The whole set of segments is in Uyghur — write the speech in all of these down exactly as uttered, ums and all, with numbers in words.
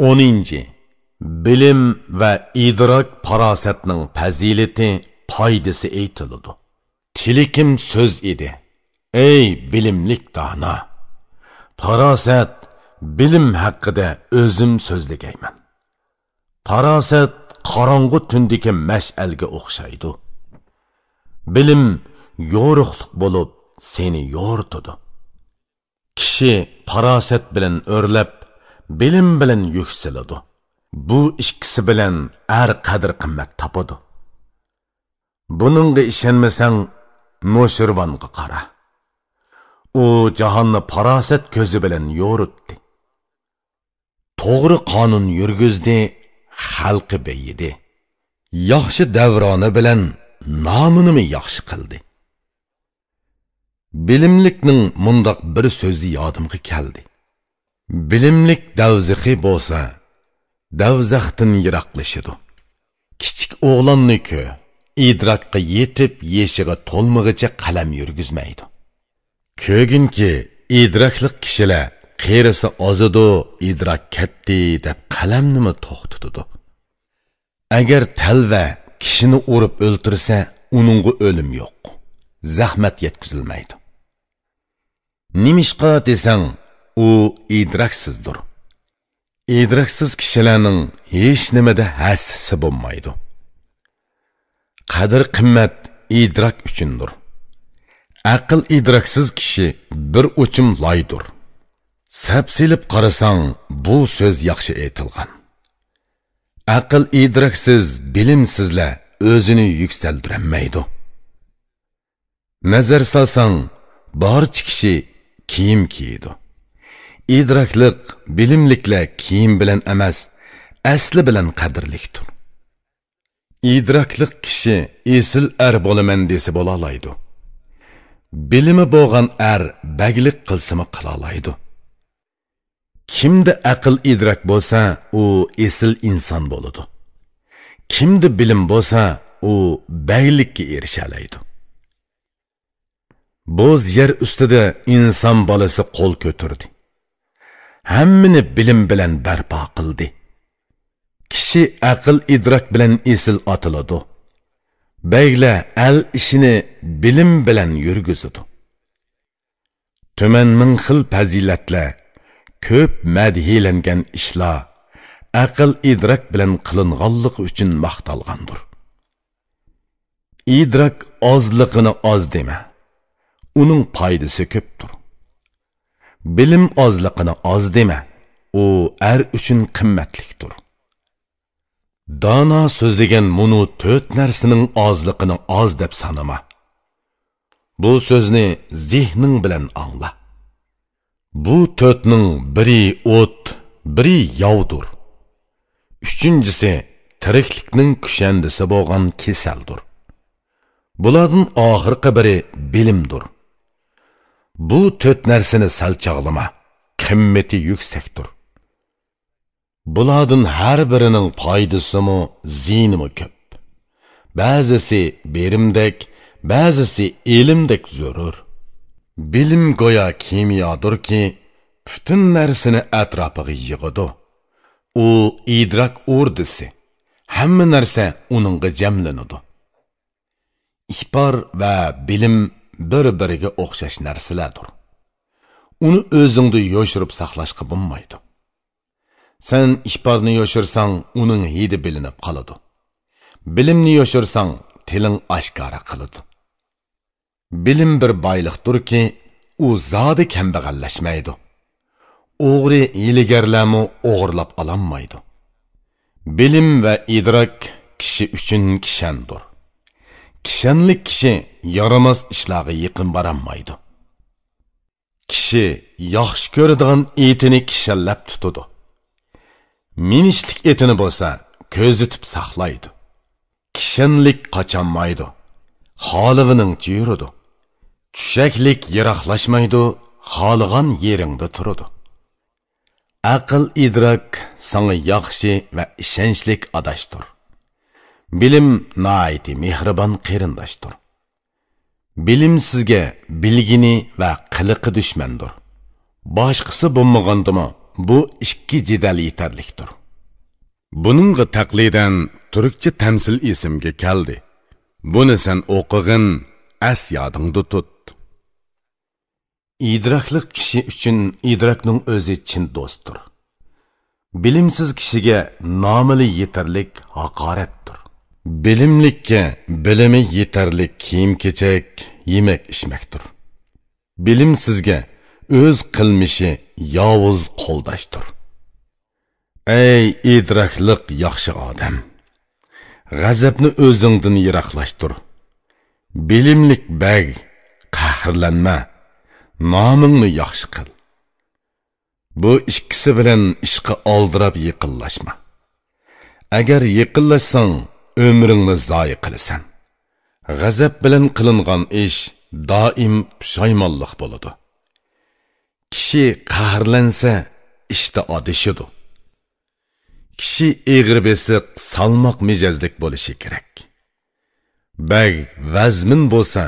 ئونىنچى، بىلىم ۋە ئىدراك پاراسەتنىڭ پەزىلىتى، پايدىسى ئېيتىلىدۇ. تىلىكىم سۆز ئىدى، ئەي بىلىملىك دانا! پاراسەت، بىلىم ھەققىدە ئۆزۈم سۆزلىگەيمەن. پاراسەت قاراڭغۇ تۈندىكى مەشئەلگە ئوخشايدۇ. بىلىم يورۇقلۇق بولۇپ، سېنى يورۇتىدۇ. كىشى پاراسەت بىلەن ئۆرلەپ، بىلىم بىلەن يۈكسىلىدۇ. بۇ ئىككىسى بىلەن ئەر قەدىر-قىممەت تاپىدۇ. بۇنىڭغا ئىشەنمىسەڭ، نوشىرۋانغا قارا. ئۇ جاھاننى پاراسەت كۆزى بىلەن يورۇتتى. توغرا قانۇن يۈرگۈزدى، خەلقى بېيىدى. ياخشى دەۋرانى بىلەن نامىنىمۇ ياخشى قىلدى. بىلىملىكنىڭ مۇنداق بىر سۆزى يادىمغا كەلدى: بىلىملىك دەۋزىخى بولسا، دەۋزەختىن يىراقلىشىدۇ. كىچىك ئوغلاننى كۆ، ئىدراكقا يېتىپ، يېشىغا تولمىغىچە قەلەم يۈرگۈزمەيدۇ. كۆرگىنكى، ئىدراكلىق كىشىلەر قېرىسا ئازىدۇ، ئىدراك كەتتى دەپ قەلەمنىمۇ توختىتىدۇ. ئەگەر تەلۋە كىشىنى ئۇرۇپ ئۆلتۈرسە، ئۇنىڭغا ئۆلۈم يوق، زەخمەت يەتكۈزۈلمەيدۇ. نېمىشقا دېسەڭ، ئۇ ئىدراكسىزدۇر. ئىدراكسىز كىشىلەرنىڭ ھېچنېمىدە ھەسسىسى بولمايدۇ. قەدىر-قىممەت ئىدراك ئۈچۈندۇر. ئەقىل ئىدراكسىز كىشى بىر ئوچۇم لايدۇر. سەپ سېلىپ قارىساڭ، بۇ سۆز ياخشى ئېيتىلغان. ئەقىل ئىدراكسىز، بىلىمسىزلەر ئۆزىنى يۈكسەلدۈرەلمەيدۇ. نەزەر سالساڭ، بارچە كىشى كىيىم كىيىدۇ. ئىدراكلىق، بىلىملىكلەر كىيىم بىلەن ئەمەس، ئەسلى بىلەن قەدىرلىكتۇر. ئىدراكلىق كىشى ئېسىل ئەر بولىمەن دېسە بولالايدۇ. بىلىمى بولغان ئەر بەگلىك قىلسىمۇ قىلالايدۇ. كىمدە ئەقىل ئىدراك بولسا، ئۇ ئېسىل ئىنسان بولىدۇ. كىمدە بىلىم بولسا، ئۇ بەگلىككە ئېرىشەلەيدۇ. بوز يەر ئۈستىدە ئىنسان بالىسى قول كۆتۈردى. ھەممىنى بىلىم بىلەن بەرپا قىلدى. كىشى ئەقىل ئىدراك بىلەن ئېسىل ئاتىلىدۇ. بەگلەر ئەل ئىشىنى بىلىم بىلەن يۈرگۈزىدۇ. تۈمەن مىڭ خىل پەزىلەتلەر، كۆپ مەدھىيلەنگەن ئىشلار ئەقىل ئىدراك بىلەن قىلىنغانلىقى ئۈچۈن ماختالغاندۇر. ئىدراك ئازلىقىنى ئاز دېمە، ئۇنىڭ پايدىسى كۆپتۇر. بىلىم ئازلىقىنى ئاز دېمە، ئۇ ئەر ئۈچۈن قىممەتلىكتۇر. دانا سۆزلىگەن مۇنۇ تۆت نەرسىنىڭ ئازلىقىنى ئاز دەپ سانىما. بۇ سۆزنى زېھنىڭ بىلەن ئاڭلا. بۇ تۆتنىڭ بىرى ئوت، بىرى ياۋدۇر. ئۈچىنچىسى تىرىكلىكنىڭ كۈشەندىسى بولغان كېسەلدۇر. بۇلاردىن ئاخىرقى بىرى بىلىمدۇر. بۇ تۆت نەرسىنى سەل چاغلىما، قىممىتى يۈكسەكتۇر. بۇلاردىن ھەر بىرىنىڭ پايدىسىمۇ، زىيىنىمۇ كۆپ. بەزىسى بېرىمدەك، بەزىسى ئېلىمدەك زۆرۈر. بىلىم گويا كىميادۇركى، پۈتۈن نەرسىنى ئەتراپىغا يىغىدۇ. ئۇ ئىدراك ئوردىسى، ھەممە نەرسە ئۇنىڭغا جەملىنىدۇ. ئىپار ۋە بىلىم بىر-بىرىگە ئوخشاش نەرسىلەردۇر. ئۇنى ئۆزۈڭدە يوشۇرۇپ ساقلاشقا بولمايدۇ. سەن ئىپارنى يوشۇرساڭ، ئۇنىڭ ھىدى بىلىنىپ قالىدۇ. بىلىمنى يوشۇرساڭ، تىلىڭ ئاشكارا قىلىدۇ. بىلىم بىر بايلىقتۇركى، ئۇ زادى كەمبەغەللەشمەيدۇ. ئوغرى، ھىيلىگەرلەرمۇ ئوغرىلاپ ئالالمايدۇ. بىلىم ۋە ئىدراك كىشى ئۈچۈن كىشەندۇر. كىشەنلىك كىشى يارىماس ئىشلارغا يېقىن بارالمايدۇ. كىشى ياخشى كۆرىدىغان ئېتىنى كىشەنلەپ تۇتىدۇ. مىنىشلىك ئېتىنى بولسا كۆزىتىپ ساقلايدۇ. كىشەنلىك قاچالمايدۇ، خالىغىنىڭچە يۈرىدۇ. چۈشەكلىك يىراقلاشمايدۇ، خالىغان يېرىڭدە تۇرىدۇ. ئەقىل ئىدراك ساڭا ياخشى ۋە ئىشەنچلىك ئاداشتۇر. بىلىم ناھايىتى مېھرىبان قېرىنداشتۇر. بىلىمسىزگە بىلگىنى ۋە قىلىقى دۈشمەندۇر. باشقىسى بولمىغاندىمۇ، بۇ ئىككى جېدەل يېتەرلىكتۇر. بۇنىڭغا تەقلىدەن تۈركچە تەمسىل ئېسىمگە كەلدى. بۇنى سەن ئوقۇغىن، ئەس يادىڭدا تۇت. ئىدراكلىق كىشى ئۈچۈن ئىدراكنىڭ ئۆزى چىن دوستتۇر. بىلىمسىز كىشىگە نامىلا يېتەرلىك ھاقارەتتۇر. بىلىملىككە بىلىمى يېتەرلىك كىيىم-كېچەك، يېمەك-ئىچمەكتۇر. بىلىمسىزگە ئۆز قىلمىشى ياۋۇز قولداشتۇر. ئەي ئىدراكلىق ياخشى ئادەم! غەزەپنى ئۆزۈڭدىن يىراقلاشتۇر. بىلىملىك بەگ، قەھرلەنمە، نامىڭنى ياخشى قىل. بۇ ئىككىسى بىلەن ئىشقا ئالدىراپ يېقىنلاشما. ئەگەر يېقىنلاشساڭ، ئۆمرۈڭنى زايە قىلىسەن. غەزەپ بىلەن قىلىنغان ئىش دائىم پۇشايمانلىق بولىدۇ. كىشى قەھەرلەنسە، ئىشتا ئادىشىدۇ. كىشى ئېغىر بېسىق، سالماق مىجەزلىك بولۇشى كېرەك. بەگ ۋەزمىن بولسا،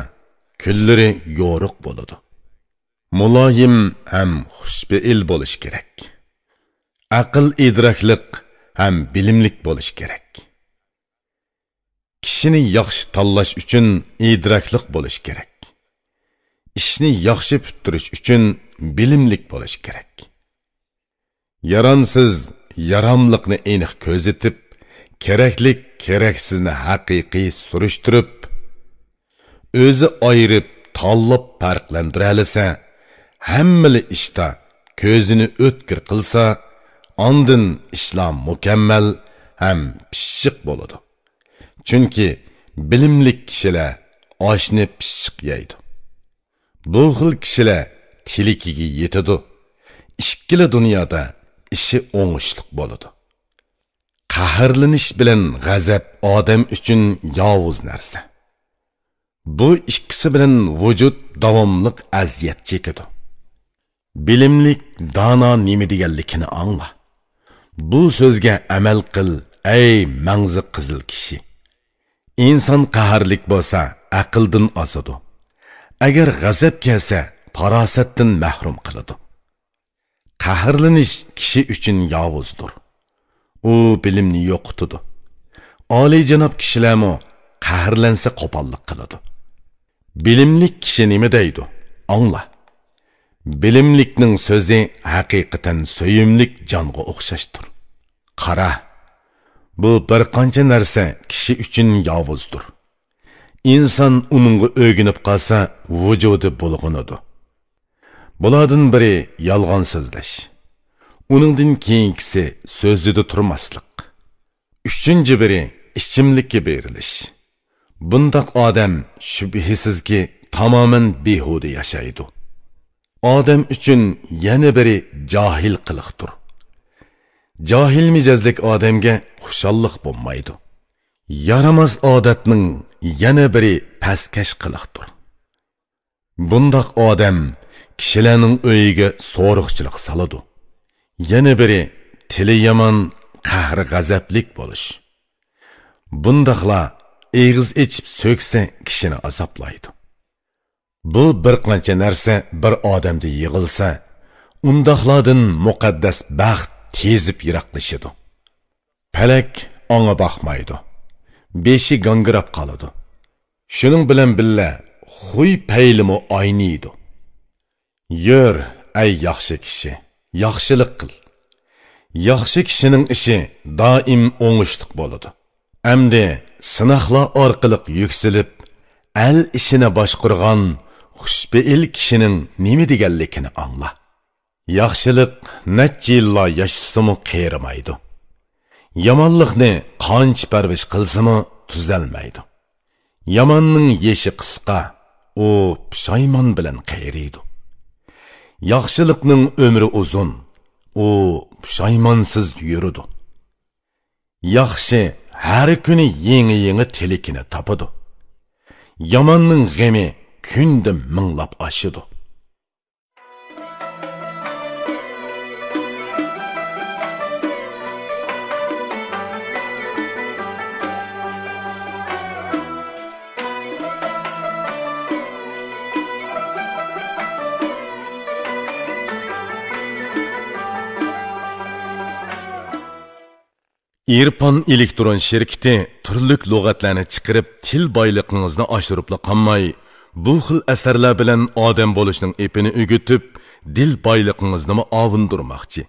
كۈنلىرى يورۇق بولىدۇ. مۇلايىم ھەم خۇشپېئىل بولۇشى كېرەك. ئەقىل ئىدراكلىق ھەم بىلىملىك بولۇشى كېرەك. كىشىنى ياخشى تاللاش ئۈچۈن ئىدراكلىق بولۇش كېرەك. ئىشنى ياخشى پۈتتۈرۈش ئۈچۈن بىلىملىك بولۇش كېرەك. يارامسىز ياراملىقنى ئېنىق كۆزىتىپ، كېرەكلىك كېرەكسىزنى ھەقىقىي سۈرۈشتۈرۈپ، ئۆزى ئايرىپ تاللاپ پەرقلەندۈرەلىسە، ھەممىلا ئىشتا كۆزىنى ئۆتكۈر قىلسا، ئاندىن ئىشلار مۇكەممەل ھەم پىششىق بولىدۇ. چۈنكى بىلىملىك كىشىلەر ئاشنى پىششىق يەيدۇ. بۇ خىل كىشىلەر تىلىكىگە يېتىدۇ. ئىككىلا دۇنيادا ئىشى ئوڭۇشلۇق بولىدۇ. قەھەرلىنىش بىلەن غەزەپ ئادەم ئۈچۈن ياۋۇز نەرسە. بۇ ئىككىسى بىلەن ۋۇجۇد داۋاملىق ئەزىيەت چېكىدۇ. بىلىملىك، دانا نېمە دېگەنلىكىنى ئاڭلا. بۇ سۆزگە ئەمەل قىل، ئەي مەڭزى قىزىل كىشى! ئىنسان قەھەرلىك بولسا، ئەقىلدىن ئازىدۇ. ئەگەر غەزەپ كەلسە، پاراسەتتىن مەھرۇم قىلىدۇ. قەھەرلىنىش كىشى ئۈچۈن ياۋۇزدۇر. ئۇ بىلىمنى يوقىتىدۇ. ئالىيجاناب كىشىلەرمۇ قەھەرلەنسە قوپاللىق قىلىدۇ. بىلىملىك كىشى نېمە دەيدۇ؟ ئاڭلا. بىلىملىكنىڭ سۆزى ھەقىقەتەن سۆيۈملۈك جانغا ئوخشاشتۇر. قارا، بۇ بىر قانچە نەرسە كىشى ئۈچۈن ياۋۇزدۇر. ئىنسان ئۇنىڭغا ئۆگىنىپ قالسا، ۋۇجۇدى بۇلغىنىدۇ. بۇلاردىن بىرى يالغان سۆزلەش. ئۇنىڭدىن كېيىنكىسى سۆزىدە تۇرماسلىق. ئۈچىنچى بىرى ئىچىملىككە بېرىلىش. بۇنداق ئادەم شۈبھىسىزكى تامامەن بىھۇدە ياشايدۇ. ئادەم ئۈچۈن يەنە بىرى جاھىل قىلىقتۇر. جاھىل مىجەزلىك ئادەمگە خۇشاللىق بولمايدۇ. يارىماس ئادەتنىڭ يەنە بىرى پەسكەش قىلىقتۇر. بۇنداق ئادەم كىشىلەرنىڭ ئۆيىگە سورۇقچىلىق سالىدۇ. يەنە بىرى تىلى يامان، قەھرى غەزەپلىك بولۇش. بۇنداقلار ئېغىز ئېچىپ سۆكسە كىشىنى ئازابلايدۇ. بۇ بىر قانچە نەرسە بىر ئادەمدە يىغىلسا، ئۇنداقلاردىن مۇقەددەس بەخت تېزىپ يىراقلىشىدۇ. پەلەك ئاڭا باقمايدۇ. بېشى گاڭگىراپ قالىدۇ. شۇنىڭ بىلەن بىللە، خۇي پەيلىمۇ ئاينىيدۇ. يۈر، ئەي ياخشى كىشى، ياخشىلىق قىل. ياخشى كىشىنىڭ ئىشى دائىم ئوڭۇشلۇق بولىدۇ. ئەمدى سىناقلار ئارقىلىق يۈكسىلىپ، ئەل ئىشىنى باشقۇرغان خۇشپېئىل كىشىنىڭ نېمە دېگەنلىكىنى ئاڭلا. ياخشىلىق نەچچە يىللار ياشىسىمۇ قېرىمايدۇ. يامانلىقنى قانچە پەرۋىش قىلسىمۇ تۈزەلمەيدۇ. ياماننىڭ يېشى قىسقا، ئۇ پۇشايمان بىلەن قېرىيدۇ. ياخشىلىقنىڭ ئۆمرى ئۇزۇن، ئۇ پۇشايمانسىز يۈرىدۇ. ياخشى ھەر كۈنى يېڭى-يېڭى تىلىكىنى تاپىدۇ. ياماننىڭ غېمى كۈندە مىڭلاپ ئاشىدۇ. ئېرپان ئېلېكترون شىركىتى تۈرلۈك لۇغەتلەرنى چىقىرىپ، تىل بايلىقىڭىزنى ئاشۇرۇپلا قالماي، بۇ خىل ئەسەرلەر بىلەن ئادەم بولۇشنىڭ ئېپىنى ئۆگىتىپ، دىل بايلىقىڭىزنىمۇ ئاۋۇندۇرماقچى.